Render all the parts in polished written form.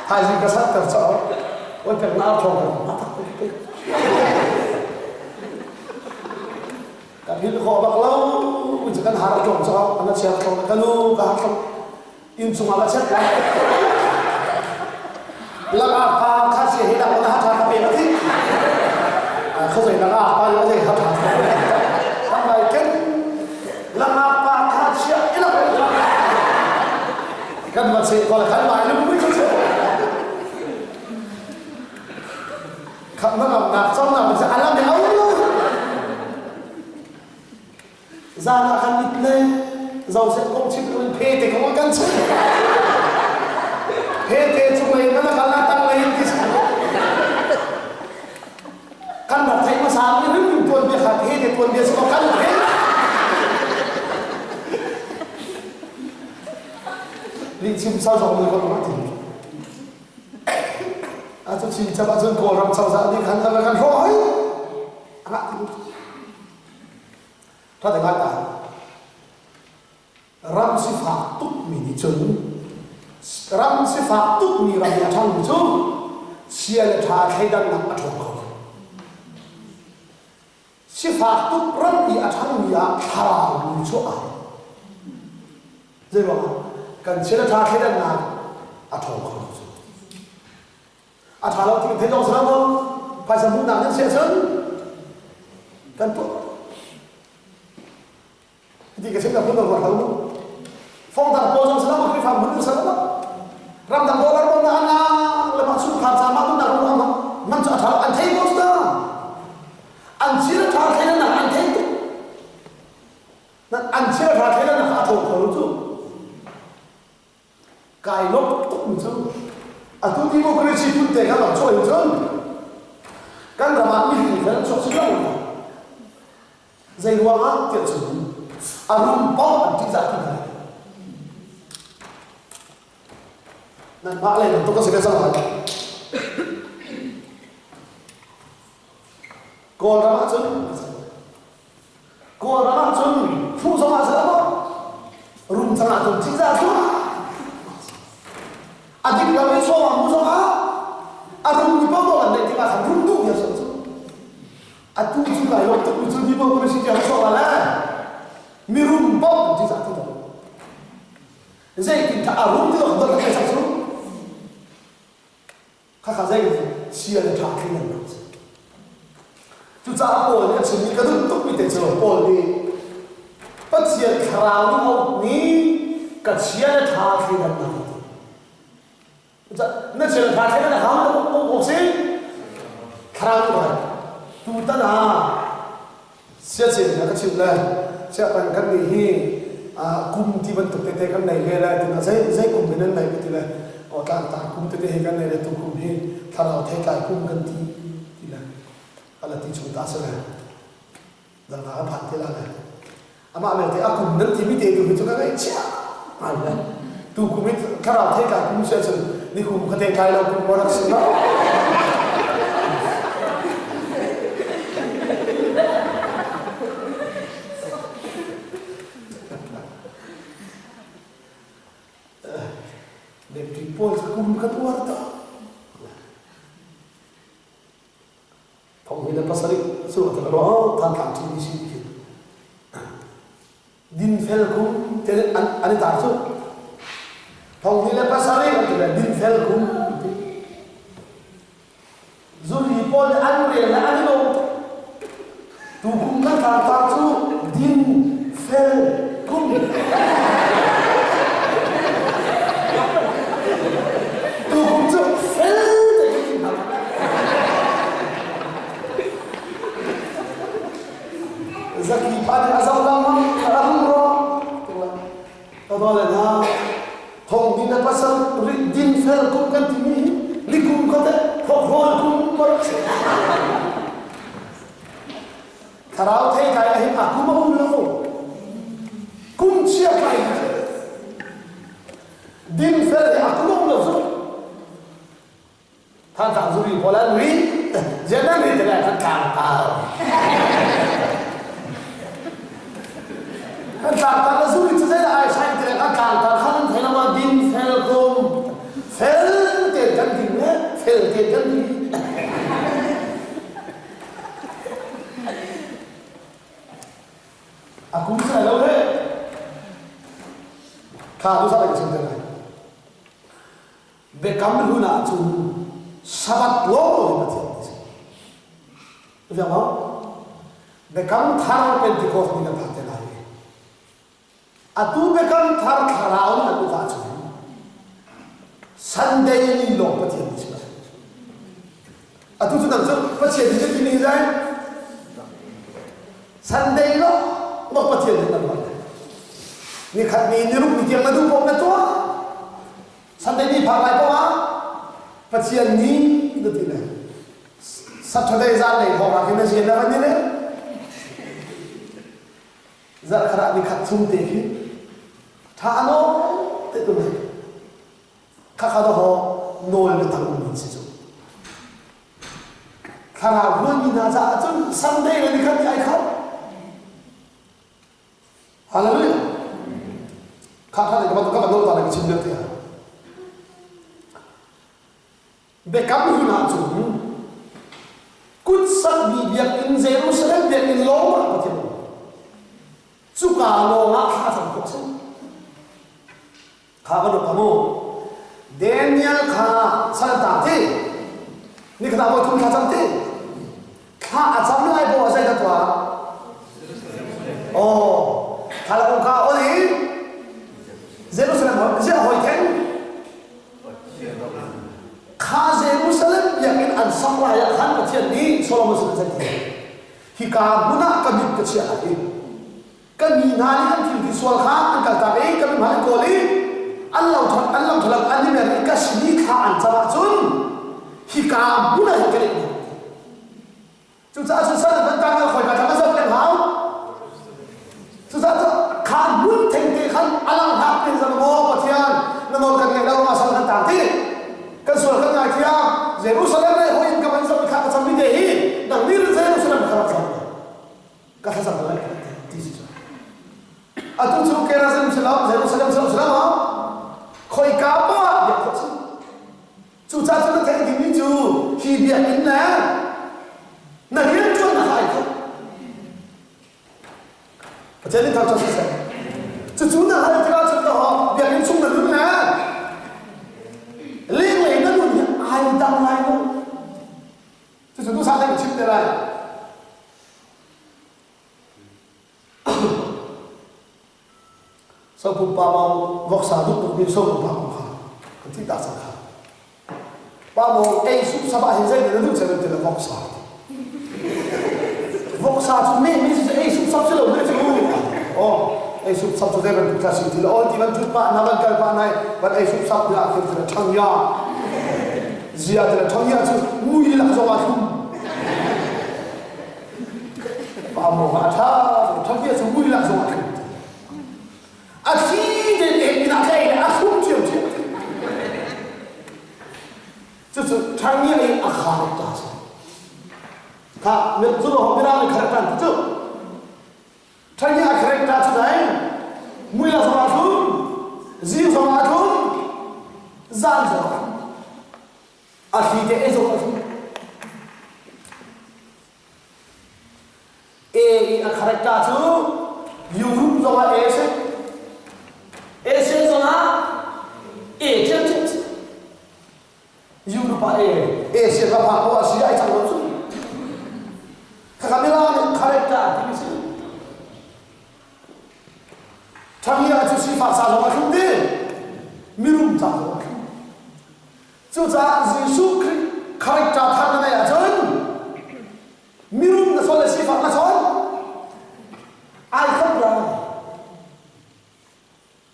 Thaizing ka sat ter cho. Oi pek na thong ka ma tak pe. Ka phil kho bak lo. Ui kan har tlong cho. Ana chia tlong ka nu ka har tlong. Inn chung ah ka chiat lai. Laka pa kha si he dak na ha tha ka pe ma ti. Kho zai laka pa yo zai ha tha. Kan lai ken laka pa kha chia ila kan ma che ko kan mai lu mui chu che. Kham na ngam nak chong na ma alam de au lu. Zan ah kan it le zosep kong chim loin phe te kong kan chim. Phe te cunglei in kan kal tang lei in ti kan rak theih hmasa mi rimrim tuan bia kha phe te tuan bia si ko kan phe. Lih chim sal zong ni ko ma ti. A cu chin chap ahcun Kawlram cozah nih khan kan hrawh hoi. Angah ti Ṭha ngai ta. Ram sifak tukmi nih cun ram sifak tukmi ram i a ṭhangmi cu chia le ṭha thleidannak a ṭhawng kho lo. Sifak tuk ram i a ṭhangmi ah thlarau mi cu aa Zei ruangah kan chia le ṭha thleidannak a ṭhawng kho lo cu. A ṭha lo ti kan theih lawng si lo maw? Phaisa hmuhnak nan si ahcun kan tuah. Hiti ka chim ka hmun ruat lo mu. Fongdang pawl zong salam Khrihfa hmun salam ramdang dollar bom na ana le mah chungkhar ca mah duhnak rum ama man cu a ṭha lo an thei ko cu an thil a ṭha thei na an thei tuk an thil a ṭha thei na a tho kho lo cu Kai lawmh tukmi cu atu democracy phun te kan rak chuah hin cun kan ram ah mipi kan chuak si lo. Zei ruang ah tiah cun a rum paoh an ṭihzah ti hna. Nanmah lei bantuk a si ve cang lai. Kawlram ah cun Kawlram ah cun phu zong ah seh maw rum cang ah cun ṭihzah cu a dik lo i chaw ah mu zong ah a rum mi paoh an neih tikah khan rum duh viar cu atu cu kai lawm tuk mi cu democracy tiang chuak ah le mirum paoh an ṭihzah ti lo zeitin dah a rum ti lo dot ka cang cu Khakha zei sia le ṭha thli lengmang si. Cucaah Paul nih a chimmi ka duh tukmi te cu Paul nih Pathian thlarau nih a ukmi ka chia le ṭha thli lengmang a ti. Na chia le ṭha thli na hau na uk awk si. Thlarau nih bai tutan ah siacin na ka chimh le siapan kan nih hi kum ti bantuk tete kan nei ve lai tina zei zei kum hin nan nei ka ti le aw tlangtar kum tete hi kan nei le tu kum hi thlarau theitlai kum kan ti ti le ala ti chung ta se le dang a phan te la le amah belte a kum nan timi te tu hi cu ka ngaihchia ngai le tu kum i thlarau theitlai kum si ahcun ni kum kha theitlai lo kum maw rak si lo Deputy pawl kum ka tuar ta Thong hi le pasarih cu a tel ruang Thantlang TBC khin dinfel kum te an an i tar cu thong hi le pasarih an ti le dinfel kum ti zuri pawl nih an rel le an i lawm tu kum kan tar tar cu din fel kum tu kum cu fel te in Zaki pa nih a zoh lengmang a rum ro ka dawle hna thong din le pasal din fel kum kan timi hi likum kha teh khawkhawl kum rak si Thlarau theitlai ahhin a kum a um lo. Kum chia tlai Dinfel hi a kum a um lo cu. Thantlang zuri pawl an ri. Zian nan ri te le kan tlang tar. Kan tlang tar na zuri cu zeidah ai sai te le kan tlang tar khan an thei lo ma dinfel kum. Fel te kan. El te kan ti. A kum sai lo he. Kha tu sa ka chim te lai. Biakam hlun ah cun Sabbath lawng Pathian ti si. Biak maw? Biakam thar Pentecost ni kan phan te lai. Atu biakam thar thlarau nih an uk ahcun Sunday ni lawng Pathian ti si lai. Atu cu nang cu Pathian ni ti ni zai Sunday lawng lawng Pathian nih nan ruah lai. Nikhat ni niruk ni tiang na duh paoh na tuah. Sunday ni phak lai paoh ah Pathian ni na ti lai. Saturday zan lei thawng ah khin na zian na van ni le. Zarh khat ah nikhat chung te khi tha no te tu lai. Khakha to ho nawl na tang um si cu. Thlarau hruaimi hna caah cun Sunday le nikhat ni ai khat. Hallelujah. Kha kha ka ka ka nawl ta ka chim vialte ah. Biakam hlun ah cun kut sakmi biakinn Jerusalem biakinn lawng ah Pathian um. Cuka lawng ah thla cam khawh a si. Kha ka dawt mu. Daniel kha salta ti. Nikhat ah voi thum thla cam ti. Thla a cam lai bo a zei dah tuah? Oh, thla la kong kha on i Jerusalem ziah hoi theng? Kha Jerusalem biakinn an sak lai ah khan Pathian nih Solomon sin a zai ti. Hika hmun ah ka mit ka chiah lai i Kan mi hna nih an thil ti sual kha an kaltak i ka mihmai an kawl i an lo an lo thalak an i mer i ka sin i thla an cam ahcun hika hmun ah hin ka leh hna. Cucaah cun sal an tan khoi ka thlang a zoh peng hau. Cucaah cu kha hmun thengte khan a lang hak pin zan maw Pathian na nawl kan ngaih lo ma sal kan tang ti kan sual kan ngai thiam Jerusalem lei hoi in ka van zoh i kha ka cam mi te hi nang ni Jerusalem ka rak cam ka thlacam lai ti si cu atu cu Gerazim si lo Jerusalem si lo si lo khoika poah ah biak khawh si cucaah cu na theih dingmi cu hi biakinn le na rianṭuannak ai khat Pathian nih thangṭhat siseh cucu na hal tikah cun biakinn chung na nun le lenglei na nun hi ai dang lai lo Cucu duhsah tein ka chim te lai. Sopum pa mau voksa duh tuk mi sopum pa mau kha kan thi ta cang kha. Pa mau ei sup sabah hin zei na duh cem ti la voksa. Voksa cu me mi si ei sup sap si lo ne cu. Oh, ei sup sap cu zei bantuk thla si ti la ol ti van thut pa na van kal pa nai van ei sup sap ya khin ti la thang ya. Zia ti le ṭhang cu mui lak zong ah thlum. Pa maw a ṭha, ṭhang cu mui lak zong ah thlum. A thli tein ek in a tlai le a thlum ṭhiamṭhiam. Cucu ṭhang i a khar ta si. Kha, cu lo mirang nih kharak tan cu. Ṭhang a character cu dai mui la zong ah thlum, zing zong ah thlum, zan zong ah thlum. A thli te ei zong ah thlum. A i a character cu Europe zong ah A si. Asia zong ah A ṭhiamṭhiam si. Europe ah A Asia ka phak ko ah si ai cang lo cu. Khakha mirang nih character timi si. Ṭhangia cu sifak ca zong a thlum ti. Mirum ca zong a thlum. Cucaah Jesuh Khrih character thar na ngeih ahcun mirum na chawn le sifak na chawn ai khat lai.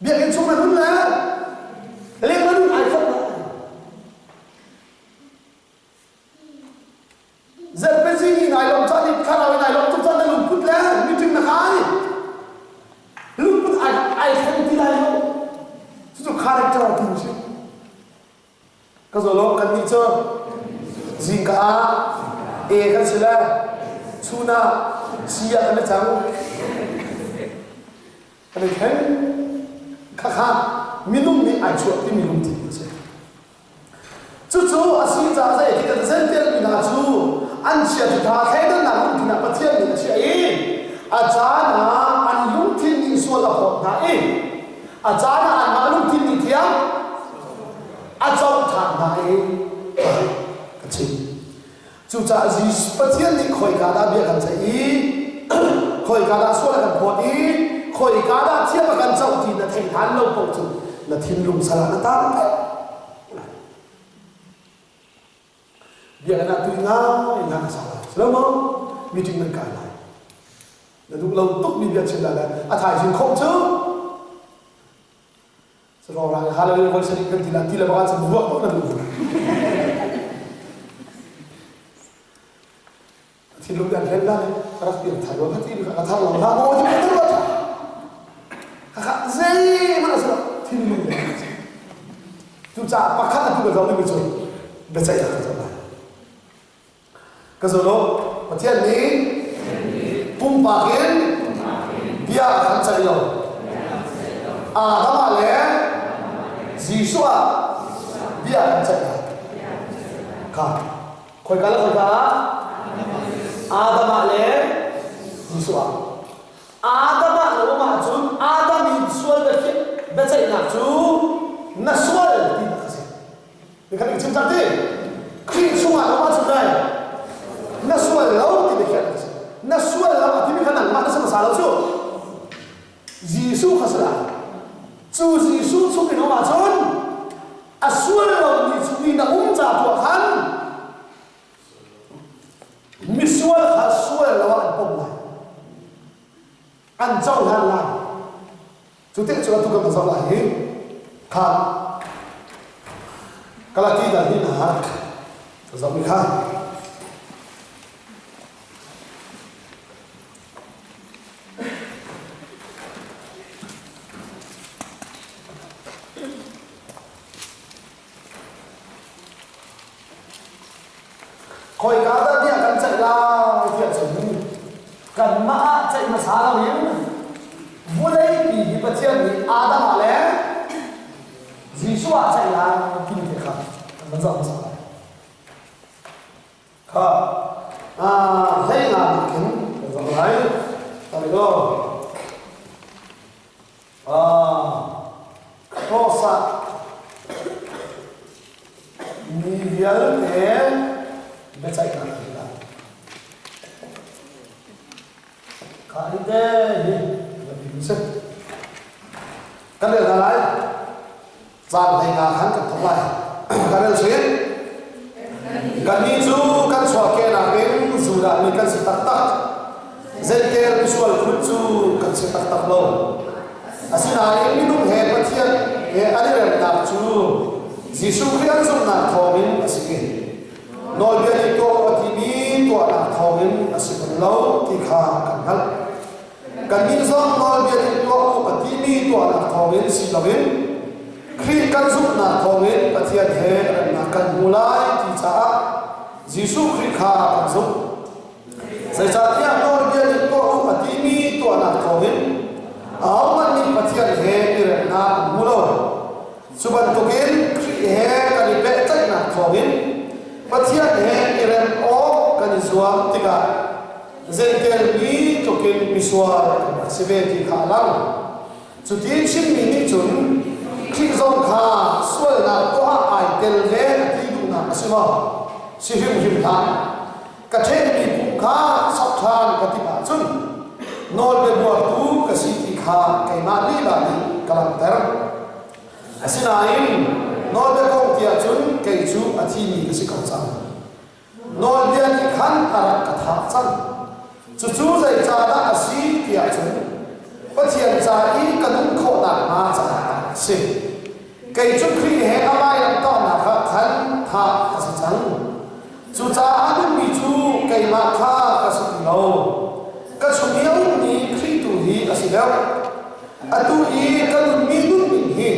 Biakinn chung na nun le leng na nun ai khat lai. Zerpezi hi nai lawm caan i thlarau in ai lawm tuk caan na lungput le meeting na kai. Lungput ai ai thleng ti lai lo. Cucu character ti si. Ka zaw kan nih cu zingka ah E kan si le chun ah C ah kan i cang. Kan i thleng. Khakha minung nih ai chuah timi lungthin a si. Cucu a si caah zei ti kan zentel mi hna cu an chiaṭha thleidannak lungthin ah Pathian nih a chiah i a caan ah an lungthin nih sual a phawt hna i a caan ah anmah lungthin nih thiang a co ṭhan hna i ka chim. Cucaah Jesuh Pathian nih khoika dah bia kan ceih i khoika dah sual a kan phawt i khoika dah thiam a kan coh ti na theih hlan lo paoh cu na thinlung sal ah na tang peng. Biakinn ah tui ngai na sa lai. Silo maw? Meeting nan kai lai. Na duh lo tuk mi bia chim lai le a thaizing khawh cu Sarawng hallelujah voi sarih kan ti la ti le baka cun ruak bak na duh. Thinlung kan hlen la ka rak pian thar lo hati ka thar lo ha maw ti kan lo ka kha zei hmanh a si lo thinlung le cucaah pakhat atu ka zoh dingmi cu biaceihnak ka zoh lai Ka zum lo. Pathian nih pumpak in bia a kan ceih lo. Adam ah le Jesuh ah bia kan ceih lai. Kha khoika le khoika ah? Adam ah le Jesuh ah. Adam ah na um ahcun Adam in sual biaceihnak cu na sual tinak a si. Nikhat in chim cang ti. Khrih chungah na um ahcun dai na sual lo ti biakhiah na si. Na sual lo a timi kha nangmah na si hmasa lo cu. Jesuh kha si lai. Cu Jesuh chung in um ahcun a sual lomi chung i na um ca tuah khan misual kha sual lo ah an pom lai. An cohlan lai. Cu te cu atu kan zoh lai hi kha Galati dal hi na ka zoh mi kha Khoika dah bia kan ceih lai tiah cun kanmah ah ceih hmasa loin vawleipi hi Pathian nih Adam ah le Jesuh ah ceih lai timi te kha kan van zoh hmasa lai. Kha hlei nga bik khin kan zoh lai. Tari go. Cross ah mi vialte biaceihnak a si lai. Kha hi te hi biapi si. Kan rel hna lai. Caan hlei nga khan kan thawk lai. Kan rel chin. Kannih cu kan chuahkehnak in Judah mi kan si taktak. Zeitel misual phun cu kan si taktak lo. Asinain minung he Pathian he an i remnak cu Jesuh Khrih an zumhnak thawngin a si i nawlbia nih tuah u a timi tuahnak thawngin a si bal lo ti kha kan hngalh. Kannih zong nawlbia nih tuah u a timi tuahnak thawngin si loin Khrih kan zumhnak thawngin Pathian he remnak kan hmu lai ti caah Jesuh Khrih kha kan zumh. Zeicahtiah nawlbia nih tuah u a timi tuahnak thawngin ahohmanh nih Pathian he i remnak an hmu lo. Cu bantukin Khrih he kan i pehtlaihnak thawngin Pathian he i rem awk kan i zuam tikah zeitel mi tlukin misual kan rak si ve ti kha a lang. Cuti chimmi nih cun Khrih zong kha sualnak tuah ah ai tel ve a ti duhnak a si maw? Si hrimhrim hlah. Ka ṭhenmi pum kha sok ṭhan ka timh ahcun nawlbia buartu ka si ti kha keimah lila nih ka langhter. Asinain nawlbia kong ti ahcun kei cu a thimi ka si ko cang. Nawlbia nih khan a rak ka thah cang. Cucu zeicahdah a si tiah cun Pathian ca i ka nun khawh nakhnga caah a si. Kei cu Khrih he a vailamtahnak ah khan thah ka si cang. Cucaah a nungmi cu keimah kha ka si ti lo. Ka chung i a ummi Khrih tu hi a si deuh. Atu i ka nunmi nunning hi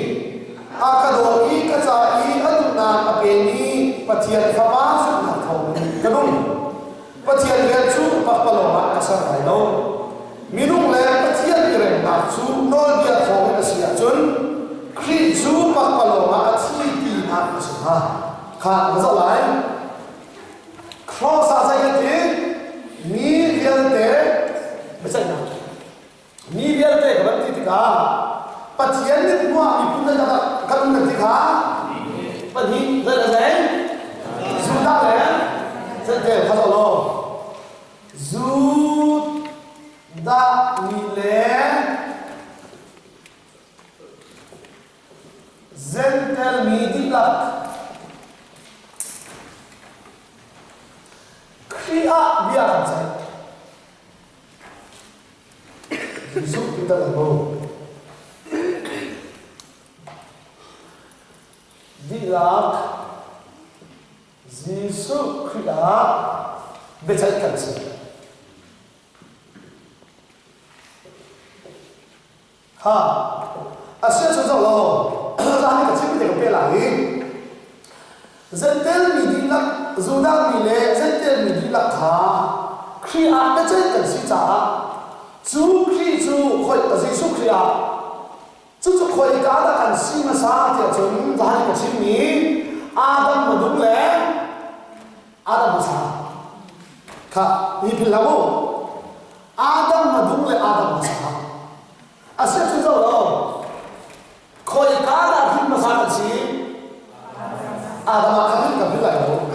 a ka daw i ka ca i a nunnak a pemi Pathian Fapa zumhnak thawngin ka nung. Pathian vel cu pakpalawng ah ka ser lai lo. Minung le Pathian i remnak cu nawlbia thawngin a si ahcun Khrih cu pakpalawng ah a thi tinak a si hnga. Kha ka zoh lai. Cross ah zei kan ti? Mi vialte biaceihnak. Mi vialte ka van ti tikah Pathian nih hmuah miphun zei dah kan um kan ti kha pahnih zei le zei Judah le Gentile kha zoh law Judah mi le Gentile mi dihlak Khrih ah bia kan ceih. Jesuh ti dah lo. Dihlak Jesuh Khrih ah biaceih kan si. Ha a sia cu zoh law zan ka chim te ka pe lai i Zentel mi dihlak Judah mi le Zentel mi dihlak kha Khrih ah biaceih kan si caah cu Khrih cu khoi Jesuh Khrih ah cucu khoika dah kan si hmasa tiah cun zan ka chimmi Adam madung le Adam hmasa kha hi philh hlah mu Adam madung le Adam hmasa a si cu zo lo khoika dah hrin hmasa kan si Adam ah khan kan philh lai lo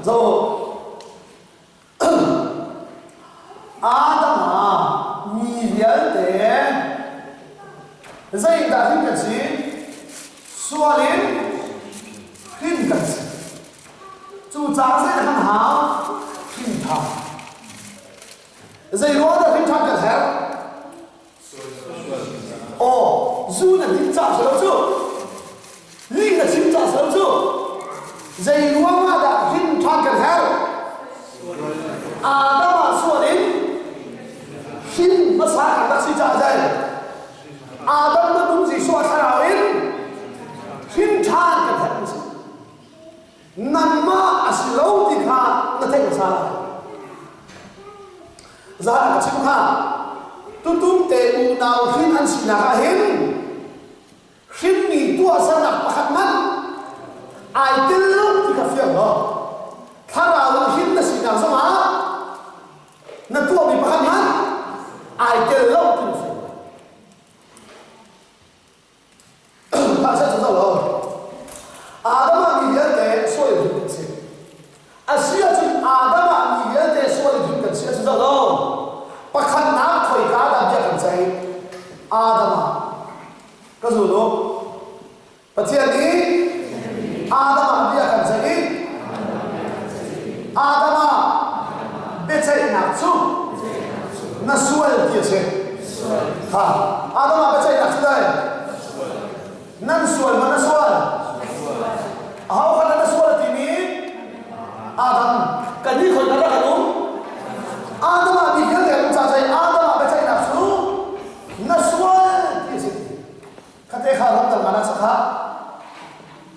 zo Adam ah mi vialte zeidah hrin kan si sual in hrin kan si cucaah zeidah kan hau hrin tha Zei ruang dah hrin ṭhan kan herh? Aw, zu na din ca si lo cu. Lih na chim ca si lo cu. Zei ruang ah dah hrin ṭhan kan herh? Adam ah sual in hrin hmasa kan rak si caah zei? Adam na nung Jesuh a thlarau in hrin ṭhan kan herh mi si. Nangmah a si lo ti kha na theih hmasa lai. Zan ah ka chim kha tutum te unau hrin an sinak ah hin hrinmi tuahsernak pakhat hmanh ai tel lo ti kha fiang law thlarau in hrin na sinak zongah na tuahmi pakhat hmanh ai tel lo ti na fiang Mah cu zoh lo. Adam ah mi vialte sual in hrin kan si. A si ahcun Adam ah mi vialte sual in hrin kan si ahcun zoh lo. Pakhatnak khoika dah bia kan ceih? Adam ah. Ka zul u. Pathian nih Adam ah bia kan ceih i Adam ah biaceihnak cu na sual ti a si. Kha Adam ah biaceihnak cu dai nan sual ma na sual? Aho kha na sual timi Adam kan nih khoi ka kan um Adam ah mi vialte an um ca cai Adam ah biaceihnak cu na sual ti a si. Khate kha rom dal nga na kha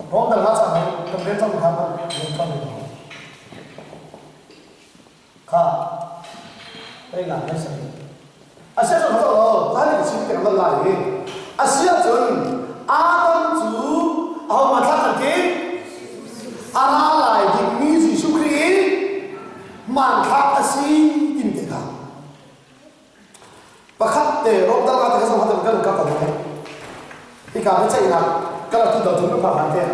rom dal nga cang kan rian cang kha kan rian cang kha ei la nai sang asia cun zo lo zan ka chim te kan lai hi asia cun Adam cu aho ma thla kan ti ara lai ding mi Jesuh Khrih hmanthlak a si tin te kha Pakhat te rawpdal ah te ka zong hatam kan ka kan he. Hika biaceihnak kala tu dal thum pha han te.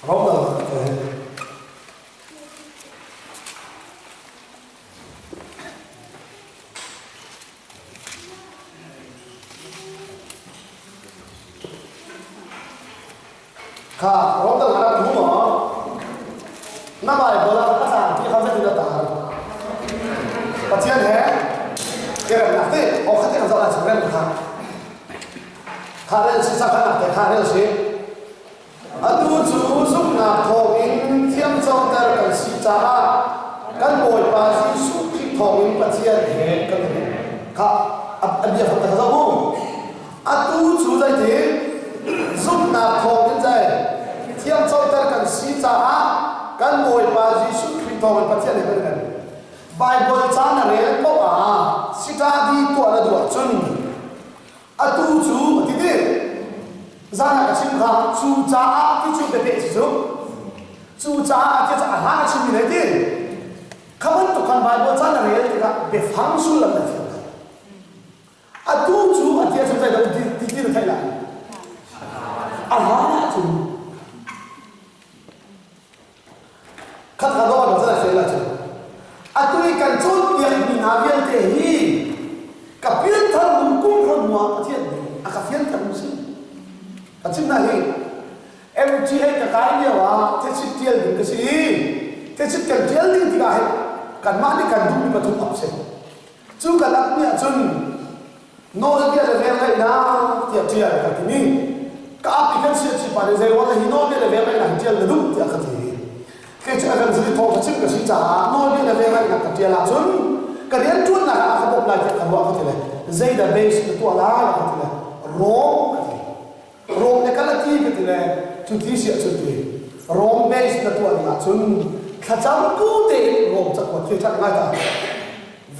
Rawpdal te he. Kha rawpdal a rak hmu maw? Na Baibal ah a tlang ti kha zeitin a tar? Pathian he i remnak te aw khat te kan zoh lai rem kha. Kha rel si sakhanak te kha rel si. Atu cu zumhnak thawngin thiamcoter kan si caah kan Bawipa Jesuh Khrih thawngin Pathian he kan i Kha a bia fak te kha zoh mu. Atu cu zeitin zumhnak thawngin zei thiamcoter kan si caah kan Bawipa Jesuh Khrih thawngin Pathian he kan i rem. Baibal ca na rel paoh ah study tuah na duh ahcun. Atu cu a ti ti. Zan ah ka chim kha cu caah ti cu biapeh si cu. Cu caah ti cu a hla a chimmi le ti. Kha bantuk khan Baibal ca na rel tikah biafang sullam na thiam lai. Atu cu a ti ahcun zeidah ti ti ti na theih lai? A hlan ahcun Khat kha dawh na fel ahcun atu i kan cawnpiakmi hna vialte hi ka pianthar hnu kum hra hnu ah Pathian nih a ka fianter mu si. Ka chim hna hi MTA ka kai lio ah thechit tial ding ka si i thechit kan tial ding tikah hin kanmah nih kan duhmi pathum ap si. Cu kan ap mi ahcun Nawlbia le velngeihnak tiah ṭial ka timi ka ap i kan siaci pa nih zei ruangah hi nawlbia le velngeihnak hi ṭial na duh tiah ka ti. Kei cu a kan zuli thawng ka chim ka si caah nawlbia le velngeihnak ka ṭial ahcun ka rianṭuannak ah a ka bawmh lai tiah ka ruah ka ti le zeidah base na tuah lai ka ti le Rom ka ti. Rom le Galati ka ti le cu ti si ahcun ti Rom base na tuah ding ahcun thlacam bu tein Rom cakuat khi ṭhat ngai ta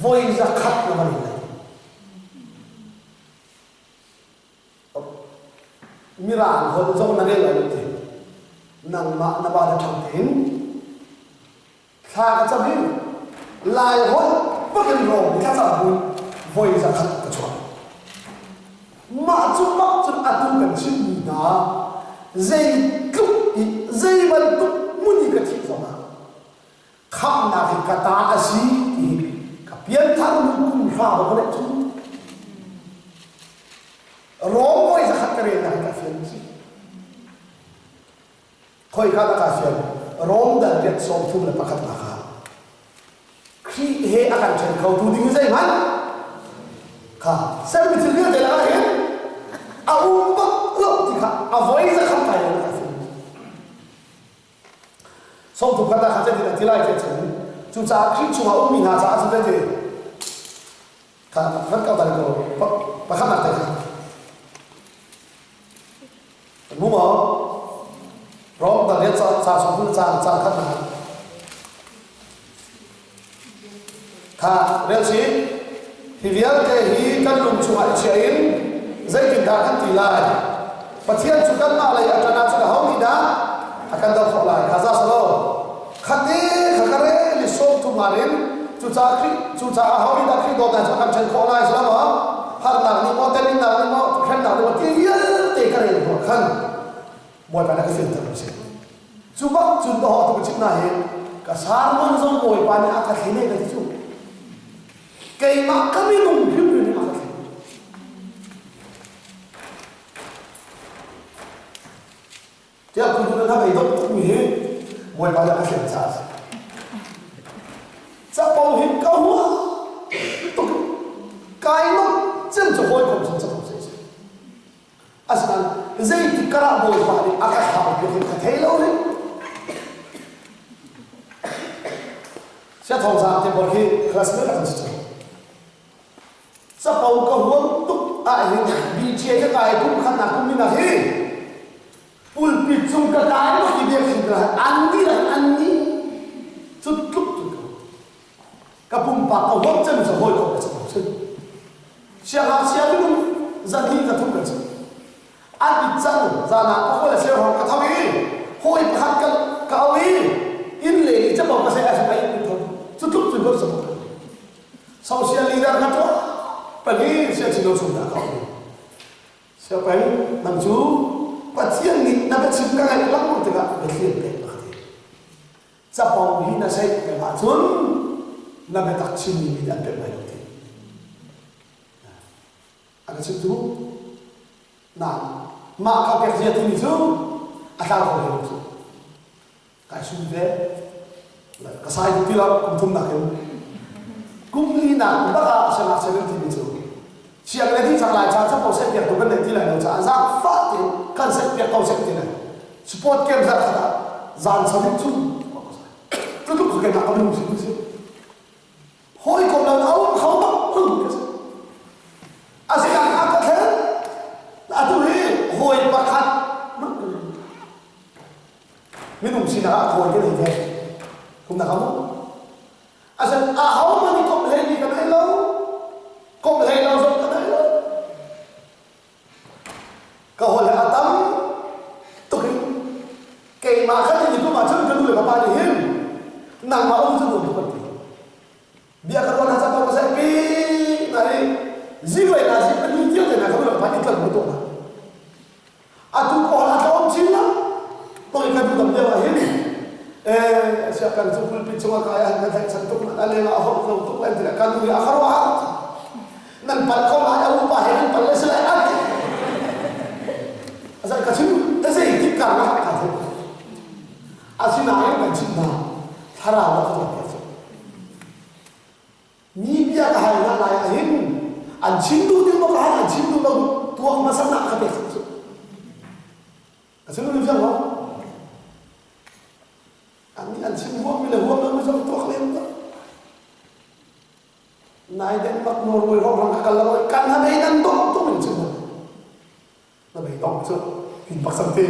voi zakhat na va rel lai. Mirang holh zong na rel lai lo ti. Nangmah na ba le ṭhang tein thla ka cam i Lai holh bakin rawng thlacam bu voi zakhat ka chuah. Mah cu bak cun atu kan chimmi hna zeitluk i zei bantuk hmun i ka thih zongah khamhnak hi ka ta a si ti hi ka pianthar hnu kum hra ba ka cu Rom voi zakhat ka relnak hi ka fian si khoi kha ka fian Rom dal riat 31 nak ah Khrih he a kan ṭhen khotu ding zeihmanh kha sermi thil vialte lakah hin a um bak lo ti kha a voi zakhat kai lo ka fian Sawmthum khat ah khan zeitin a ti lai ti cun cucaah Khrih chungah ummi hna caah cun zeiti kha rat kau ta ko pakhatnak te kha mu maw Rom dal riat ca sawmthum caan caan khatnak Kha rel si hi vialte hi kan lung chungah i chia in zeitindah kan ti lai? Pathian cu kanmah lei a ṭan ahcun aho nih dah a kan doh khawh lai? Kha za salo. Khate kha ka rel i 30 ngan in cucaah Khrih cucaah aho nih dah Khrih dawtnak cu a kan ṭhen khawh lai si lo maw? Harnak nih maw, teminnak nih maw, hremnak nih maw ti vialte ka rel hnuah khan Bawipa nih a ka fianter a si. Cu bak cun ka hawh tu ka chimh hna hi ka sermon zong Bawipa nih a ka thlen ka ti cu. Keimah ka minung hrimhrim in a ka thlen. Tiah tu na bei dok tukmi hi Bawipa nih a ka thlen caah a si. Capo hin ka hua tuk kai nuamh cem cu hawikom cun capo si. Asinain zeitik karah Bawipa nih a ka thlau ti ka thei lo rih. Sia thawngzang te bor hi classmate a kan si cang. Capo ka huam tuk ah hin BTA ka kai kum khatnak kum ina hi pulpit cung ka kai bak i biakinn ka an ni lang an ni cu tluk cu ka pumpak ka huam cem cu hawikom ka capo si. Siangngakchia minung zahnih ka thum kan si. An it cang zan ah ka hawi le sianghlawng ka tho i hawi pakhat ka ka au i inn le i capo ka seh ahcun a inn tho cu tluk cun ka capo. Social leader ka tuah pali sia chin lo chung dah ka au. Siapeng nang cu Pathian nih na biachim ka ngaih lengmang tikah biathli an pek ka ti. Capo hi na seih peng ahcun na biatak chimmi mi nih an pek lai lo ti. A ka chimtu na mah ka pek zia timi cu a tlau kho hlei lo cu. Kai sum ve. Ka sai ti lo kum thum nakin. Kum li nak bak ah siangngakchia kan timi cu siang le dih cang lai ca capo seh piak tu kan nei ti lai lo caah zaangfah tein kan seh piak ko seh ti lai sport camp zan khat ah zan sabik cu cu tluk cu keimah ka minung si si hawikom lo a um kho bak lu ka si asinain a ka thlen atu hi hawi pakhat minung sinak ah hawi kan ve kum na kamu Asan aho man i komh hlei mi ka nei lo. Komh hlei lo zong ka nei lo. Zinglei na zi pahnih tiang te na kan rak phan i tlan mu tuah na. Atu kawl a tlawm chin lo. Toi kan dam deuh ah hin eh sia kan cu pulpit cungah kai ah nan tlaihchan tuk nan a leng ah a holh lo tuk lan ti le kan nu i a kharuah nan palh ko lai a upa he nan palh le si lai an ti. Azai ka chim zei tik kar na ka thei. Asinain kan chim hna thlarau a ka tuah cu. Mi bia ka hal hna lai ah hin an chim duh ding maw ka hal an chim duh lo tuak hmasa nak ka pek cu. A chim duh fiang maw? An nih an chim huam mi le huam lo mi zong tuak lem ko. Nai Denmark Norway hrawng ka kal lo kan ha mei nan dong tung in chim na mei dong cu hin bak sam te.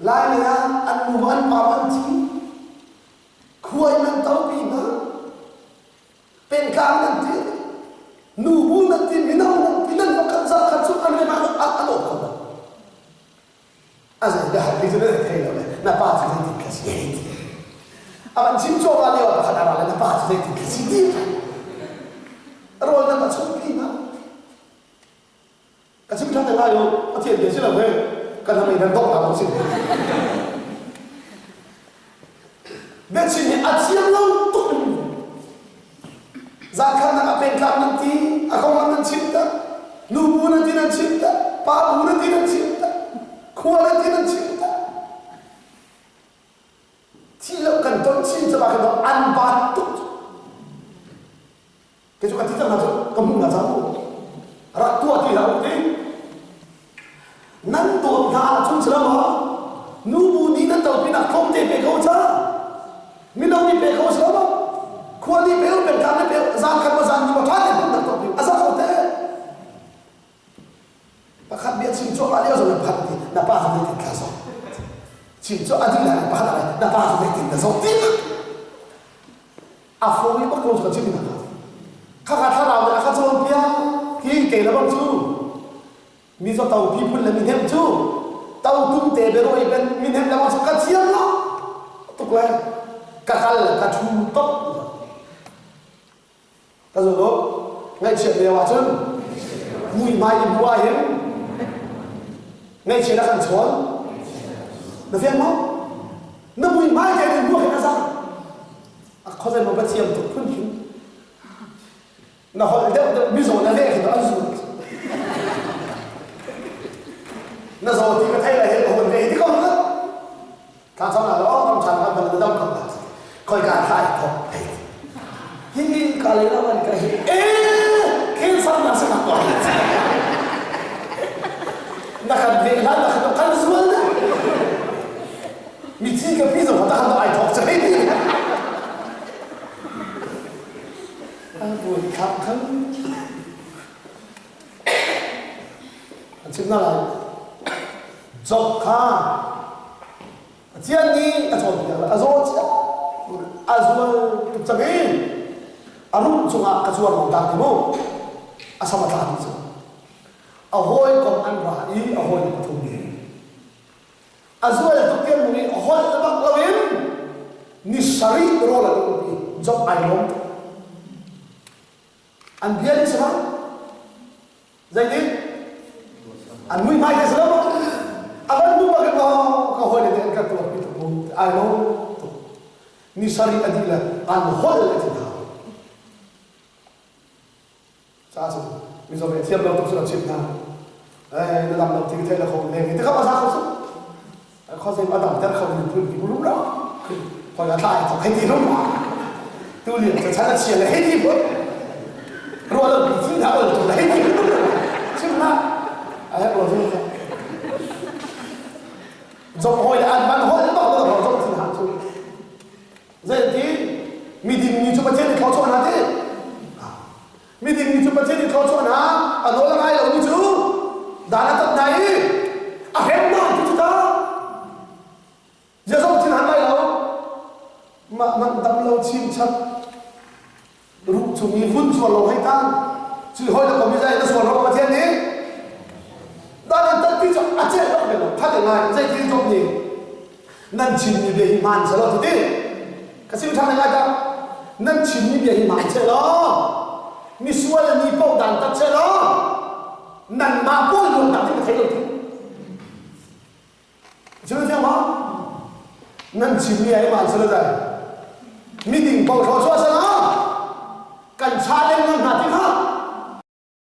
Lai lei ah an nu an pa an thi. Khuai nan topi hna. Pengtlang nan ti. Nubu nan ti, mino nan ti, nan va kan zah khat cu an rian ah an awk kho lo. A zei bia hal ti cu na thei lo le na pa cu zeitin ka si hei ti. A van chim cuahmah lio ah pakhat a ra le na pa cu zeitin ka si ti. Rawl nan va chumpi hna. Ka chim ṭhan te lai u, Pathian bia si lo he kan ram in nan dawh hna lo si. Biachim hi a thiam lo tuk in zaangkhannak a pengtlak nan ti, a konglam nan chim tak, nubu nan ti nan chim tak, pa bu nan ti nan chim tak, khua nan ti nan chim tak. Thi lo kan ton chin caba kan an baat tuk. Kei cu ka ti cang hna cu ka hmuh hna cang rak tuah ti hlah u ti. Nan dawt hna ahcun si lo maw? Nubu nih nan topi nak tlawmte pe ko ca. Mino nih pe ko si lo maw? Khua nih pe u, pengtlang nih pe u, zan khat maw zan ni maw ṭha tein pumnak tuah pi u. A za ko te. Pakhat bia chim cuahmah lio zong in pakhat nih na pa cu zeitin thla zawt. Chim cu a dih lai pakhat ah na pa cu zeitin na zawt ti a fawi bak ko cu ka chim hna khakha thlarau nih a ka cawnpiak ti kei le bang cu mi zaw to phun le mi hnem cu to tum te biaruai ben mi hnem le bang cu ka thiam lo tuk le ka kal ka thu top ka zo lo ngaihchiat lio ahcun muihmai i hmuh ahhin ngaihchiat a kan chawn na fiang maw na muihmai te in hmuh khin a zang a khuazei maw pathiam tuk phun khin na holh deuh deuh mizaw na leh khin an zul na zaw ti ka thei lai he ka hon ve ti ko na Thla cang ah law ram ṭhan kan ban na dam ko la. Khoi ka thla i thok hei. Hi ka le la man ka hi e cancer na sa ko. Na kan ve la na kan kan zual na. Mi thi ka pi zong ta kan ai thok cha hei ti. A buai khap khan. An chim na lai. Job kha Pathian nih a cawnpiak le a zaw cia a zual tuk cang i a ruh cungah ka cuar lo ta ti mu a sam a tla dih cu a hawikom an ra i a hawi pathum nih a zual tuk tiang mung i holh bak loin ni sarih rawl an umpi Job ai lawm tuk an bia nih si Zeitin? An muihmai te si lo maw? A van hmu bak in aw ka hawile nih an kan tuarpi tuk mu ai lo tuk. Ni sarih a dih le an holh le ti hna. Ca cu mizaw ve thiam lo tuk cu a chimh hna. Eh na dam lo ti ka theih le kho leng hi ti kha ma za kho cu. Khuazei a damter kho mi phun ti rum lo. Khoi a tlai thok hei ti rum. Tu lian ca chan a chia le hei ti phun. Ruah lo pi thi hna ol tu le hei ti phun. Chim na a herh lo zu kha. Zong hoi le an man hoi bak lo ro zong thin ha cu. Zei ti miding mi cu Pathian nih thluachuah hna ti. Miding mi cu Pathian nih thluachuah hna a nawl a ngai lomi cu dan a tat hna i a hrem hna ti cu ta. Zia zong thin han lai lo. Mah man dam lo chin chap ruh chung i vun zual lo hei tan. Cui hoi le kom i zai na sual ro Pathian nih dan an tat ti cu a celh bak ve lo. That ngai zei ti zong nih nan chimmi bia hi hmaan selaw ti ti ka sim ṭhan ngai dah. Nan chimmi bia hi hmaan seh law misual mi paoh dan tat seh law nanmah pawl luatnak ding ka thei lo ti. Chim thiang ma? Nan chimmi ai hmaan seh zai. Miding paoh thlaw chuah seh law kan cha lengmang hna ti kha.